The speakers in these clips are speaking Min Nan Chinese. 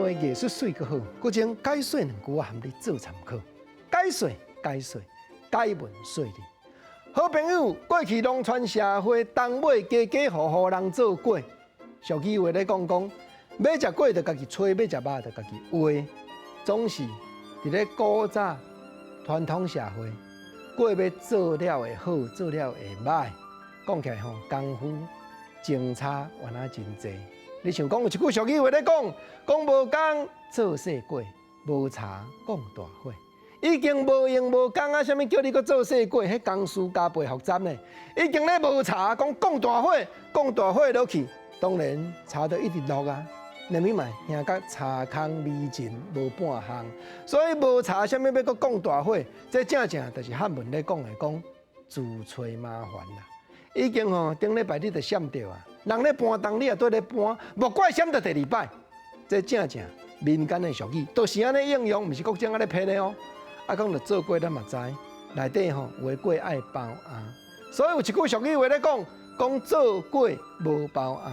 話藝術媠閣好，閣將解說兩句啊，含你做參考。解說解說，解文說理。好朋友，過去農村社會，冬尾家家戶戶人做粿，俗語話咧講講，欲食粿就家己炊，欲食肉就家己煨，總是佇咧古早傳統社會，粿欲做了會好，做了會䆀，講起來吼，功夫精差原來真濟。你想講有一句俗語話咧講，講無工做細粿，無柴講大火。已經無閒無工啊，啥物叫你閣做細粿？彼工序加倍複雜呢。已經咧無柴，講講大火，講大火落去，當然柴就一直落啊。連物嘛驚甲柴空米盡無半項，所以無柴，啥物欲閣講大火？這正正就是漢文咧講的講自揣麻煩啦。已經吼頂禮拜你就閃著啊，人咧搬冬你也綴咧搬，莫怪閃著第二擺。這正正民間的俗語，都是按呢應用，毋是國政按呢編的哦。啊，講著做粿，咱嘛知內底吼有的粿愛包餡，所以有一句俗語話咧講，講做粿無包餡。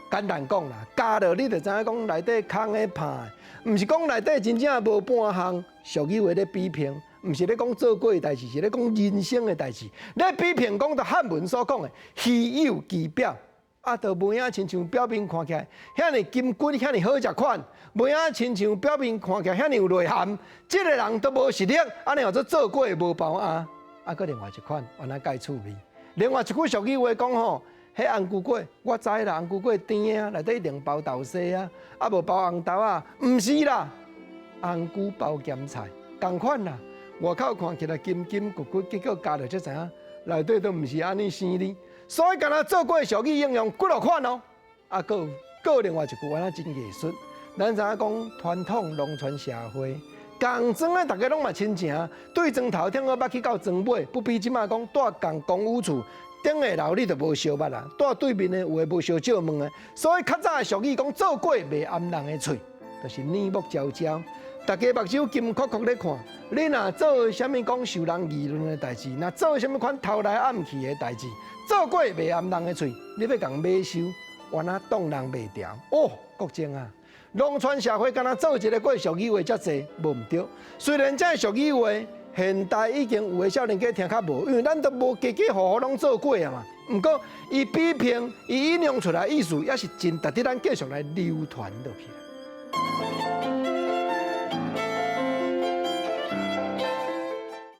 簡單講啦，加落你就知影講內底空的拍，毋是講內底真正無半項。俗語話咧比評，毋是咧講做粿的代誌，是咧講人生的代誌。咧比評講著漢文所講的虛有其表，啊，就無影親像表面看起來遐爾金骨，遐爾好食款，無影親像表面看起來遐爾有內涵。這個人都無實力，按呢叫做做粿無包餡。啊，閣另外一款，原來蓋趣味。另外一句俗語話講吼，彼紅龜粿我知啦，紅龜粿甜啊，內底一定包豆沙啊，啊無包紅豆仔，毋是啦，紅龜包鹹菜，仝款啦。外口看起來金金骨骨，結果咬落才知影，內底都毋是按呢生理。所以，敢若做粿俗語應用幾落款哦。啊，閣有另外一句，原來真藝術。咱知影講傳統農村社會，仝庄的逐家攏嘛親情，對庄頭頂好捌去到庄尾，不比這馬講蹛仝公寓厝頂下樓你就無相捌啦，蹛對面的有的無相借問的。所以較早的俗語講做粿袂掩人的喙，就是耳目焦焦。逐家目睭金睏睏咧看，你若做啥物講受人議論的代誌，若做啥物款偷來暗去的代誌，做粿袂掩人的喙，你欲共買收，原來擋人袂牢。哦，國政啊，農村社會敢若做一个粿俗語話遮濟，無毋對。雖然這俗語話現代已經有的少年家聽較無，因為咱都無家家戶戶攏做粿啊嘛。毋過伊比評，伊引用出來意思，也是真值得咱繼續來流傳落去。